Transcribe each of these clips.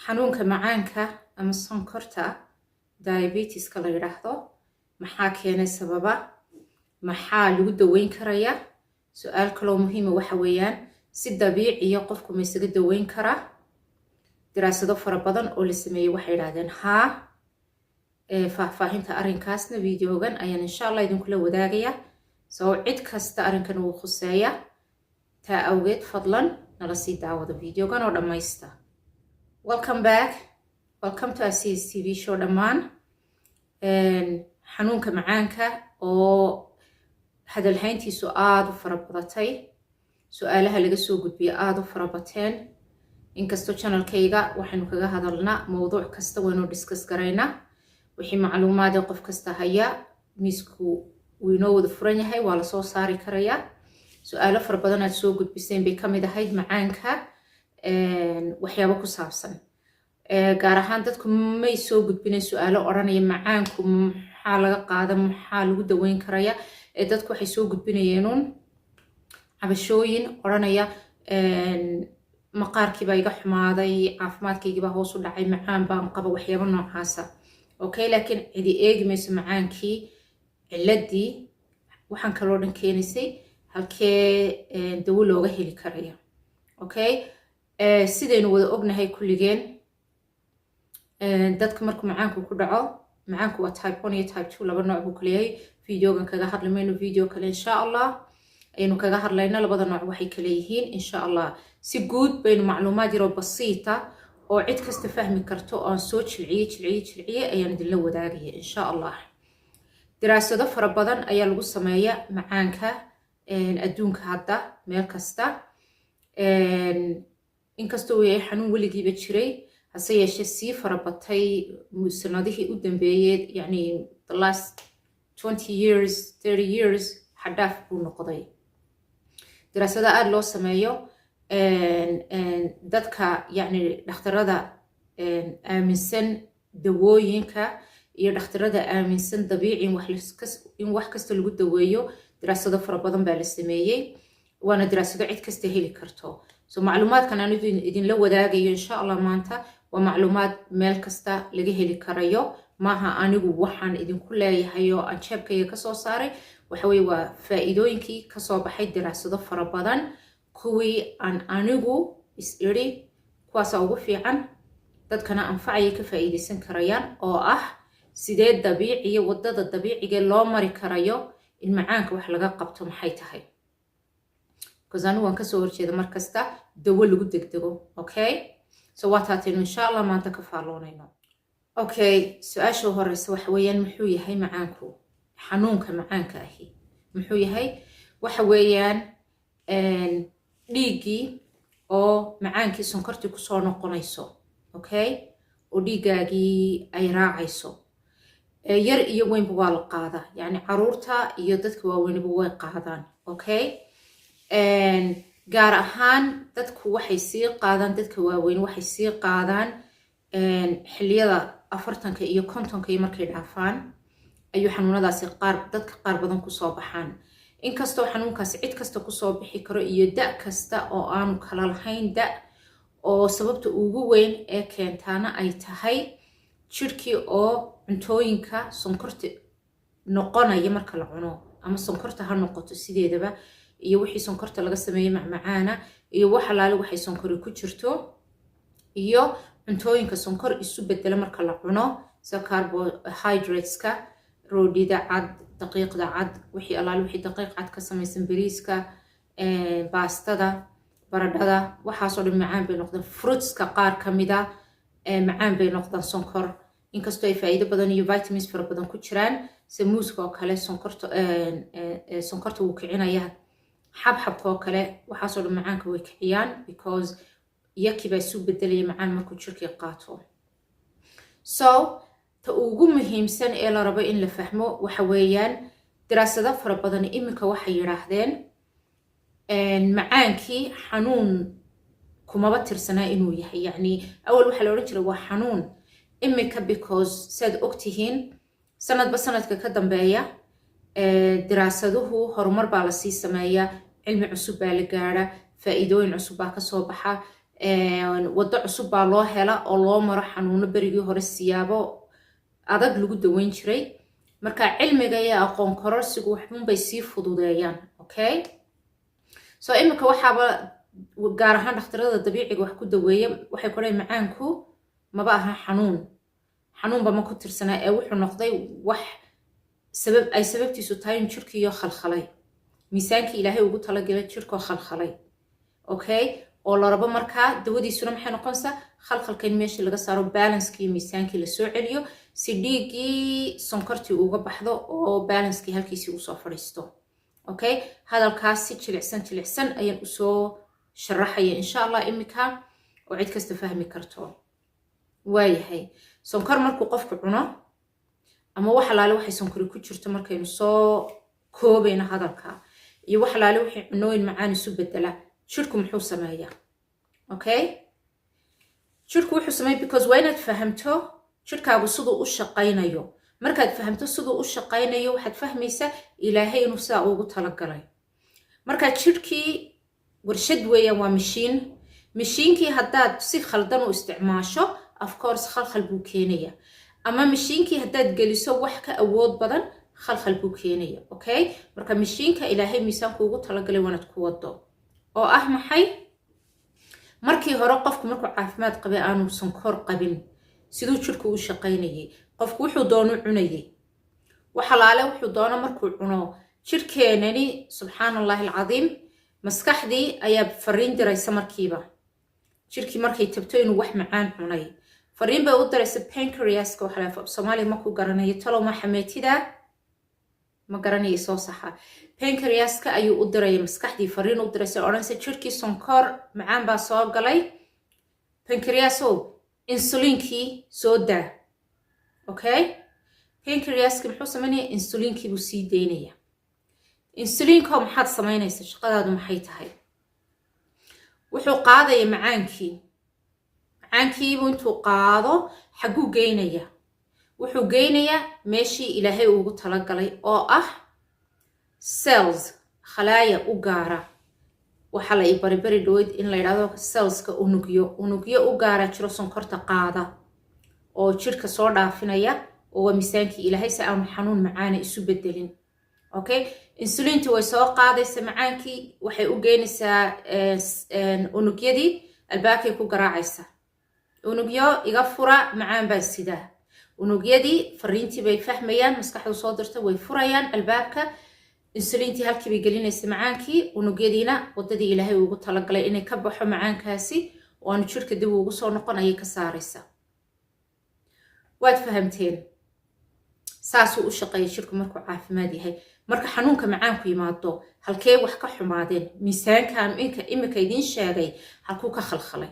Xanuunka macaanka ama sonkorta, diabetiska la yidhaahdo, maxaa keenay? Sababa maxaa lagu daweyn karayaa? Su-aal kaloo muhiima waxa weeyaan, si dabiiciya qofku ma isaga daweyn karaa? Diraasado fara badan oo la sameeyey waxay yidhahdeen haa. Faahfaahinta arrinkaasna videogan ayaan insha Allah idinkula wadaagayaa. Soo cid kasta arrinkan wuu khuseeya, taa awgeed fadlan nala sii daawada videogan oo dhammaysta. Welcome back, welcome to Asis TV show. Dhammaan xanuunka macaanka oo hadalhayntiisu aada u fara badatay, su-aalaha laga soo gudbiya aada u fara bateen. Inkastoo channelkayga waxaynu kaga hadalnaa mowduuc kasta, waynu discuss garaynaa wixii macluumaadee qof kasta haya, miisku wuu inoo wada furan yahay, waa lasoo saari karayaa. Su-aalo fara badan aad soo gudbiseen bay kamid ahayd macaanka waxyaabo ku saabsan. Gaar ahaan dadku may soo gudbinayn su-aalo odhanaya macaanku maxaa laga qaada, maxaa lagu daweyn karaya. Ee dadku waxay soo gudbinayeenuun cabashooyin odhanaya maqaarkiibaa iga xumaaday, caafimaadkaygiibaa hoos u dhacay, macaan baan qaba, waxyaabo noocaasa. Okay, laakiin cidi eegi mayso macaankii ciladii waxaan kaloo dhan keenaysay, halkee dawo looga heli karaya. Okay, sidaynu wada ognahay kulligeen, dadka markuu macaanku ku dhaco, macaanku waa type 1 iyo type 2, laba nooc buu kala yahay. Videogan kaga hadli mayno, video kale insha Allah ayaynu kaga hadlayna labada nooc waxay kala yihiin. Insha Allah si guud baynu macluumaad yaroo basiita oo cid kasta fahmi karto oo aan soo jilciyey, jilciyey, jilciyey ayaan idinla wadaagaya insha Allah. Diraasado fara badan ayaa lagu sameeya macaanka adduunka hadda meel kasta. Inkastoo uu yahay xanuun weligiiba jiray, hase yeeshee sii farabatay sanadihii u dambeeyey, yacni the last 20 years, 30 years, xadhaaf buu noqday. Daraasado aada loo sameeyo, dadka yacni dhakhtarada aaminsan dawooyinka iyo dhakhtarada aaminsan dabiici in wax kasta lagu daweeyo, daraasado fara badan baa la sameeyey, waana daraasado cid kasta heli karto. So macluumaadkan aan idinla wadaagayo insha Allah maanta waa macluumaad meel kasta laga heli karayo. Maaha anigu waxaan idinku leeyahay oo aan jeebkayga kasoo saaray. Waxa weye waa faa'iidooyinkii kasoo baxay daraasado fara badan, kuwii aan anigu is iri kuwaasaa ugu fiican, dadkana anfacayay, ka faa'iidaysan karayaan, oo ah sidee dabiiciya, waddada dabiiciga loo mari karayo in macaanka wax laga qabto maxay tahay, because anigu waan kasoo horjeeda markasta dawo lagu degdego. Okay, so waa taataynu insha Allah maanta ka faalloonayno. Okay, su-aasha u horeysa waxa weeyaan, muxuu yahay macaanku? Xanuunka macaanka ahi muxuu yahay? Waxa weeyaan dhiiggii oo macaankii sonkortii kusoo noqonayso, okay, oo dhiiggaagii ay raacayso. Yar iyo weynba waa la qaadaa, yacni caruurta iyo dadka waaweyniba way qaadaan. Okay, gaar ahaan dadku waxay sii qaadaan, dadka waaweyn waxay sii qaadaan xilliyada 40-ka iyo 50-ka iyo markay dhaafaan ayuu xanuunadaasi qaar dadka qaar badan kusoo baxaan. Inkastoo xanuunkaasi cid kasta kusoo bixi karo iyo da kasta oo aanu kala lahayn da, oo sababta ugu weyn ee keentaana ay tahay jirhkii oo cuntooyinka sonkorta noqonaya marka la cuno, ama sonkorta ha noqoto sideedaba iyo wixii sonkorta laga sameeyey macmacaana iyo wax alaale waxay sonkori ku jirto iyo cuntooyinka sonkor isu bedela marka la cuno, sida carbohydrateska, roodhida cad, daqiiqda cad, wixii alaale wixii daqiiq cad ka samaysan, bariiska, baastada, baradhada, waxaasoo dhan macaan bay noqdeen. Fruitska qaar ka mida macaan bay noqdaan, sonkor, inkastoo ay faa'iido badan iyo vitamins fara badan ku jiraan, sida muuska oo kale, sonkorta wuu kicinaya, xabxabka oo kale, waxaasoo dhan macaanka way kiciyaan, because iyakii baa isu bedelaya macaan markuu jirkii qaato. So ta ugu muhiimsan ee la rabo in la fahmo waxa weeyaan, daraasado fara badan iminka waxay yidhaahdeen macaankii xanuun kumaba tirsanaa inuu yahay. Yacni awal waxaa la odhan jiray waa xanuun, iminka because saad ogtihiin sanadba sanadka ka dambeeya daraasaduhu horumar baa lasii sameeyaa, cilmi cusub baa la gaadha, faa'iidooyin cusub baa kasoo baxa. Waddo cusub baa loo hela oo loo maro xanuuno berigii hore siyaabo adag lagu daweyn jiray. Marka cilmiga iyo aqoon kororsigu waxunbay sii fududeeyaan. Okay, so iminka waxaaba gaar ahaan dhakhtarada dabiiciga wax ku daweeya waxay ku leeyihin macaanku maba aha xanuun, xanuunba ma ku tirsanaa, ee wuxuu noqday wax sabab ay sababtiisu tahay in jirkiiyo khalkhalay, miisaankii Ilaahay ugu talagalay jirkoo khalkhalay. Okay, oo la rabo markaa dawadiisuna maxay noqonaysaa? Khalkhalka in meeshii laga saaro, balancekii, miisaankii lasoo celiyo, si dhiiggii sonkortii uga baxdo oo balancekii halkiisii usoo fadhiisto. Okay, hadalkaas si jilicsan jilicsan ayaan usoo sharaxaya, insha Allah, imika oo cid kasta fahmi karto. Waayahay, sonkor markuu qofku cuno ama wax alaale waxay sonkori ku jirto, markaynu soo koobayno hadalka, iyo wax alaale waxay cunooyin macaan isu bedela, jirku muxuu sameeyaa? Okay, jirku wuxuu sameeya, because waa inaad fahamto jirkaagu siduu u shaqaynayo. Markaad fahamto siduu u shaqaynayo, waxaad fahmaysaa Ilaahay inuu sidaa ugu talagalay. Marka jirkii warshad weeyaan, waa mashiin. Mashiinkii haddaad si khaldan u isticmaasho, of course khalkhal buu keenaya, ama mashiinkii haddaad geliso wax ka awood badan, khalkhal buu keenaya. Okay, marka mashiinka Ilaahay miisaanku ugu talagalay waanaad ku wado, oo ah maxay? Markii hore qofku markuu caafimaad qabay, aanu sonkor qabin, siduu jirku u shaqaynayay? Qofku wuxuu doono cunayay, wax alaale wuxuu doono markuu cuno, jirkeenani, subxaan Allahi alcadiim, maskaxdii ayaa fariin diraysa markiiba. Jirkii markay tabto inuu wax macaan cunay, fariin bay u diraysa pancreaska. Waxa Soomaaliya ma ku garanayo, talow ma xameetida? Ma garanaya, soo saxa. Pancreaska ayuu u diraya, maskaxdii fariin u diraysa, odhanaysa jirkii sonkor macaan baa soo galay, pancreasow, insuliinkii soo daa. Okay, pancreaski muxuu samaynaya? Insuliinkii buu sii daynaya. Insuliinko maxaad samaynaysa? Shaqadaadu maxay tahay? Wuxuu qaadaya macaankii. Macaankiibuu intuu qaado xagguu geynaya? Wuxuu geynayaa meeshii Ilaahay ugu talagalay, oo ah cells, khalaaya u gaara. Waxaa la i baribari dhaweyd in la yidhahdo cellska unugyo, unugyo u gaara jiro sonkorta qaada oo jirka soo dhaafinaya, oo waa miisaankii Ilaahay, si aanu xanuun macaana isu bedelin. Okay, insuliintii way soo qaadaysa macaankii, waxay u geynaysaa unugyadii, albaabkay ku garaacaysa: "Unugyo, iga fura, macaan baan sidaa." Unugyadii fariintii bay fahmayaan maskaxdu soo dirta, way furayaan albaabka. Insuliintii halkii bay gelinaysa macaankii, unugyadiina waddadii Ilaahay ugu talagalay inay ka baxo macaankaasi oo aanu jirka dib ugu soo noqon ayay ka saaraysa. Waad fahamteen? Saasuu u shaqeeya jirku markuu caafimaad yahay. Marka xanuunka macaanku yimaado, halkee wax ka xumaadeen? Miisaankan imika idiin sheegay halkuu ka khalkhalay?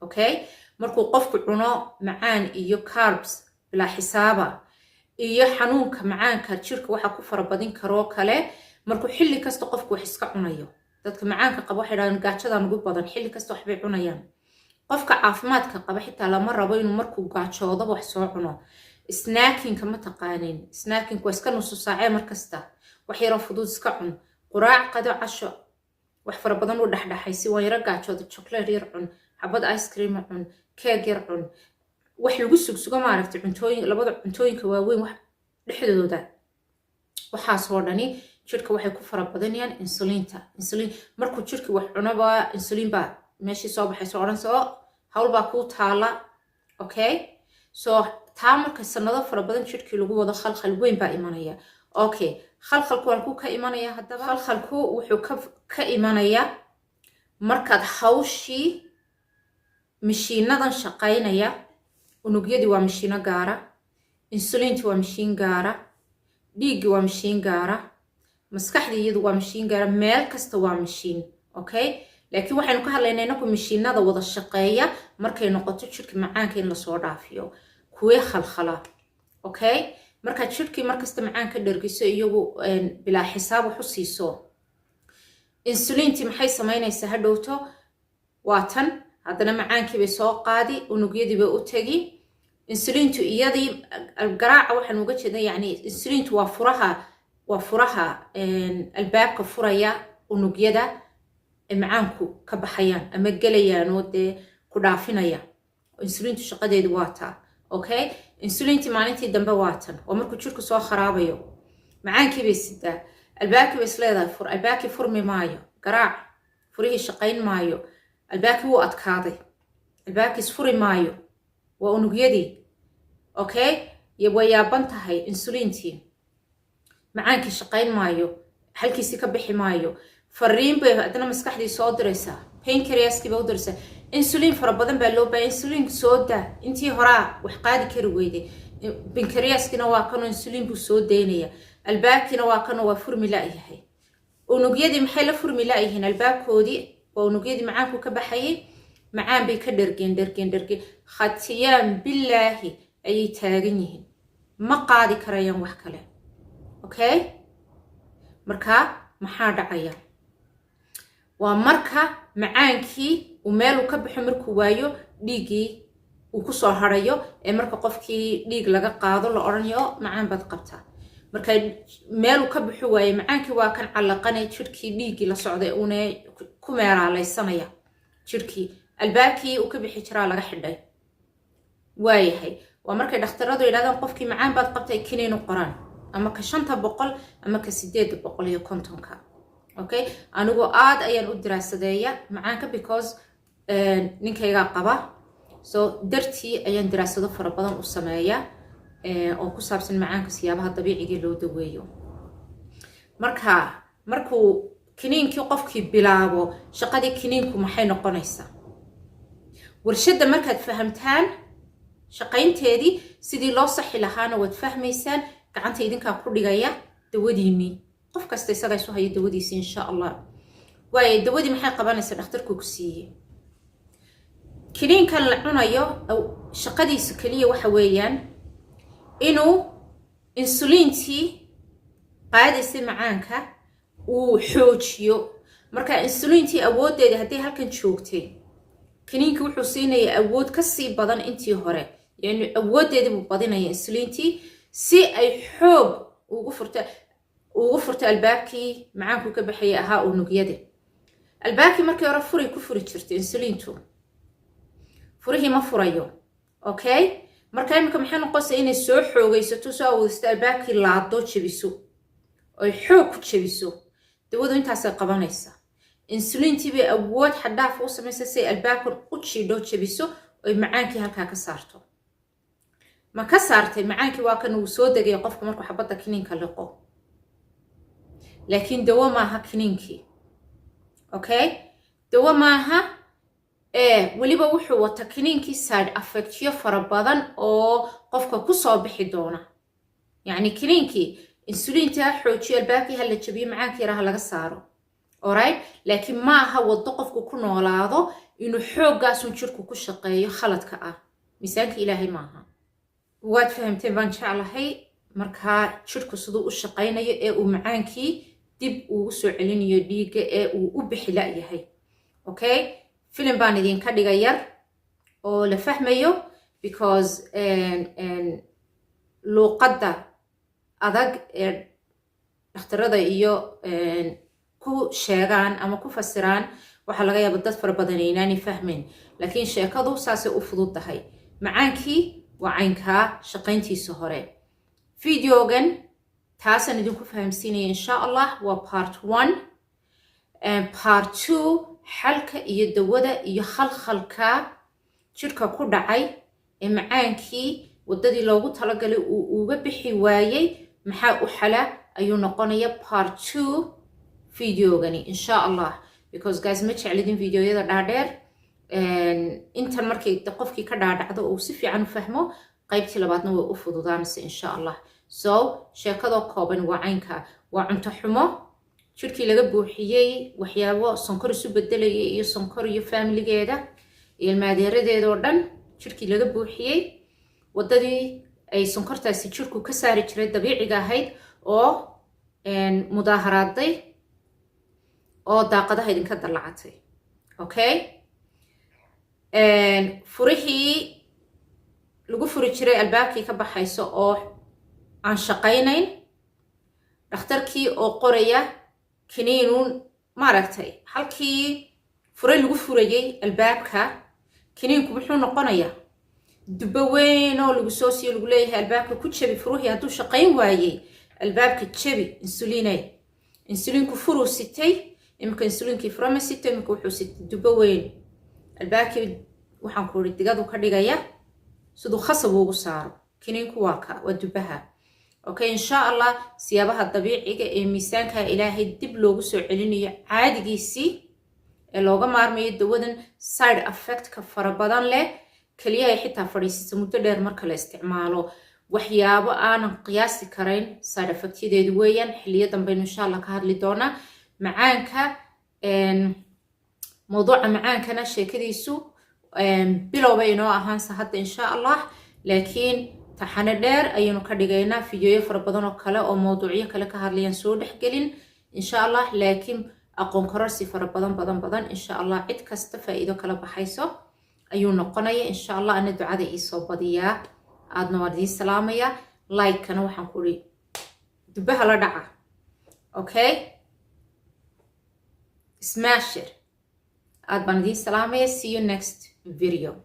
Okay, markuu qofku cuno macaan iyo carbs bilaa xisaaba iyo xanuunka macaanka jirka waxa ku farabadin karoo kale, markuu xilli kasta qofku wax iska cunayo. Dadka macaanka qaba waxay dhahdaan gaajadan ugu badan, xilli kasta waxbay cunayaan. Qofka caafimaadka qaba xitaa lama rabo inuu markuu gaajoodaba wax soo cuno. Snackingka ma taqaanin? Snackingka waa iska nusu saacee, mar kasta wax yaroo fudud iska cun, quraac, qado, casho, wax fara badan u dhexdhexay. Si waan yaro gaajooda, chocolate yar cun, xabad ice cream cun, keeg yar cun, wax lagu sugsugo maaragtay, cuntooyin, labada cuntooyinka waaweyn wax dhexdooda. Waxaasoo dhani jirka waxay ku fara badanayaan insuliinta. Insuliin markuu jirki wax cunaba, insuliin baa meeshii soo baxayso, odhanaysa oo hawl baa kuu taala. Okay, so taa marka sanado fara badan jirkii lagu wado, khalkhal weyn baa imanaya. Okay, khalkhalku halkuu ka imanaya haddaba? Khalkhalku wuxuu ka imanaya markaad hawshii mashiinadan shaqaynaya. Unugyadii waa mashiino gaara, insuliinti waa mashiin gaara, dhiiggii waa mashiin gaara, maskaxdii iyadu waa mashiin gaara, meel kasta waa mashiin. Okay, laakiin waxaynu ka hadlaynaa inaku mashiinada wada shaqeeya markay noqoto jirka macaanka in lasoo dhaafiyo, kuwee khalkhala? Okay, markaad jirkii markasta macaan ka dhergiso, iyagu bilaa xisaab wax u siiso, insuliintii maxay samaynaysaa hadhowto? Waa tan haddana macaankii bay soo qaadi, unugyadii bay u tegi. Insuliintu iyadii garaaca waxaan uga jeedna, yani insuliintu waa furaha albaabka furaya unugyada. Ay macaanku ka baxayaan ama gelayaan oo dee ku dhaafinaya. Insuliintu shaqadeedu waa taa. Okay, insuliintii maalintii dambe waa tan, waa markuu jirku soo kharaabayo. Macaankii bay sidaa, albaabkii bay isleedahay fur. Albaabkii furmi maayo, garaac, furihii shaqayn maayo. Albaabkii wuu adkaaday, albaabkiis furi maayo, waa unugyadii. Okay, way yaaban tahay insuliintii, macaankii shaqayn maayo, halkiisii ka bixi maayo. Fariin bay haddana maskaxdii soo diraysaa, pancreaskii bay u diraysaa. Insuliin fara badan baa loo baahaya, insuliin soo daa, intii horaa wax qaadi kari weyday. Pancreaskina waa kanoo insuliin buu soo daynaya. Albaabkiina waa kanoo waa furmi la'yahay. Unugyadii maxay la furmi la'yihiin albaabkoodii? Waa unugyadii macaanku ka baxayay. Macaan bay ka dhergeen, dhergeen, dhergeen, khatiyaan billaahi ayay taagan yihiin, ma qaadi karayaan wax kale. Okay, marka maxaa dhacaya? Waa marka macaankii uu meeluu ka baxo markuu waayo, dhiiggii uu kusoo harayo, ee marka qofkii dhiig laga qaado la odhanayo, "Macaan baad qabtaa." Marka meeluu ka baxo waaye, macaankii waa kan callaqanay jirhkii, dhiiggii la socday uuna ku meeraalaysanaya jirhkii. Albaabkii uu ka bixi jiraa laga xidhay. Waayahay, waa markay dhakhtaradu yidhahdaan qofkii, "Macaan baad qabtay," kiniinu qoraan, ama ka 500 ama ka 850-ka. Okay, anigu aad ayaan u diraasadeeya macaanka because ninkaygaa qaba, so dartii ayaan diraasado fara badan u sameeya oo ku saabsan macaanka, siyaabaha dabiiciga loo daweeyo. Marka markuu kiniinkii qofkii bilaabo, shaqadii kiniinku maxay noqonaysaa? Warshadda markaad fahamtaan shaqaynteedii, sidii loo saxi lahaana waad fahmaysaan. Gacanta idinkaa ku dhigaya dawadiinii, qof kasta isagaa isu haya dawadiisi, insha Allah. Waayo, dawadii maxay qabanaysaa dhakhtarku ku siiyey? Kiniinkan la cunayo shaqadiisa keliya waxa weeyaan inuu insuliintii qaadaysay macaanka uu xoojiyo. Marka insuliintii awooddeedii hadday halkan joogtay, kiniinkii wuxuu siinayaa awood kasii badan intii hore, yani awooddeedii buu badinaya insuliintii, si ay xoog ugu furto albaabkii macaanku ka baxayay ahaa unugyada. Albaabkii markii hore furay ku furi jirtay insuliintu, furihii ma furayo. Okay, marka imika maxay noqonaysaa? Inay soo xoogaysato, soo awoodaysto, albaabkii laado, jebiso, oy xoog ku jebiso. Dawadu intaasay qabanaysaa. Insuliintii bay awood xad dhaaf u samaysa si ay albaabkan u jiidho, jebiso, oy macaankii halkaa ka saarto. Ma ka saartay macaankii? Waa kan uu soo degaya qofka markuu xabadda kiniinka liqo, laakiin dawo maaha kiniinkii. Okay, dawo maaha. Weliba wuxuu wata kiniinkii side effectyo fara badan oo qofka kusoo bixi doona. Yacni kiniinkii insuliinta ha xoojiyo, albaabkii ha la jabiyo, macaankii yaraha laga saaro, alright, laakiin ma aha waddo qofku ku noolaado inuu xooggaasun jirku ku shaqeeyo khaladka ah. Miisaanka Ilaahay maaha. Waad fahamteen baan jeclahay. Markaa jirku siduu u shaqaynayo ee uu macaankii dib ugu soo celinayo dhiigga ee uu u bixi la'yahay. Okay, filim baan idinka dhiga yar oo la fahmayo, because luuqadda adag ee dhakhtarada iyo ku sheegaan ama ku fasiraan waxaa laga yaaba dad fara badan inaanay fahmayn, laakiin sheekadu saasay u fudud tahay. Macaankii waa caynkaa shaqayntiisa hore. Videogan taasaan idinku fahamsiinaya, insha Allah. Waa part one. Part two, xalka iyo dawada iyo khalkhalka jidhka ku dhacay ee macaankii waddadii loogu talagalay uu uga bixi waayey, maxaa u xala, ayuu noqonaya part two videogani, insha Allah. Because guys, ma jeclidin videoyada dhaadheer. Intan markay qofkii ka dhaadhacdo uu si fiican u fahmo, qaybtii labaadna way u fududaanaysa, insha Allah. So sheekadoo kooban waa caynka: waa cunto xumo jirkii laga buuxiyey, waxyaabo sonkor isu bedelayay, iyo sonkor iyo faamiligeeda iyo ilmaadeeradeeda oo dhan jirkii laga buuxiyey, waddadii ay sonkortaasi jirku ka saari jiray dabiiciga ahayd oo mudaaharaaday oo daaqadaha idinka dallacatay. Okay, furihii lagu furi jiray albaabkii ka baxayso oo aan shaqaynayn, dhakhtarkii oo qoraya kiniinuun. Maaragtay, halkii fure lagu furayay albaabka, kiniinku muxuu noqonayaa? Dubbo weyn oo lagu soo siiyo, lagu leeyahay albaabka ku jabi. Furuhii hadduu shaqayn waayey, albaabka jabi insuliinay. Insuliinku furuu sitay, iminka insuliinkii furama sito, iminka wuxuu sitay dubbo weyn. Albaabkii, waxaan ku iri, digadu ka dhigaya siduu khasab ugu saaro. Kiniinku waa ka, waa dubbaha. Okay, insha Allah, siyaabaha dabiiciga ee miisaanka Ilaahay dib loogu soo celinayo caadigiisii, ee looga maarmayo dawadan side effectka fara badan leh, keliyahay xitaa fadhiisisa muddo dheer marka la isticmaalo, waxyaabo aanan qiyaasi karayn side effectyadeedu weeyaan. Xiliyo dambaynu insha Allah ka hadli doonaa macaanka. Mawduuca macaankana sheekadiisu bilowba inoo ahaansa hadda, insha Allah, laakiin taxane dheer ayaynu ka dhigaynaa. Fideoyo fara badan oo kale oo mawduucyo kale ka hadlayaan soo dhexgelin, insha Allah, laakiin aqoon kororsi fara badan badan badan, insha Allah, cid kasta faa'iido kala baxayso ayuu noqonaya, insha Allah. Ana ducada iisoo badiyaa, aadna waan idiin salaamaya. Like-kana, waxaan ku uri, dubbaha la dhaca. Okay, smash it. Aad baan idiin salaamaya. See you next video.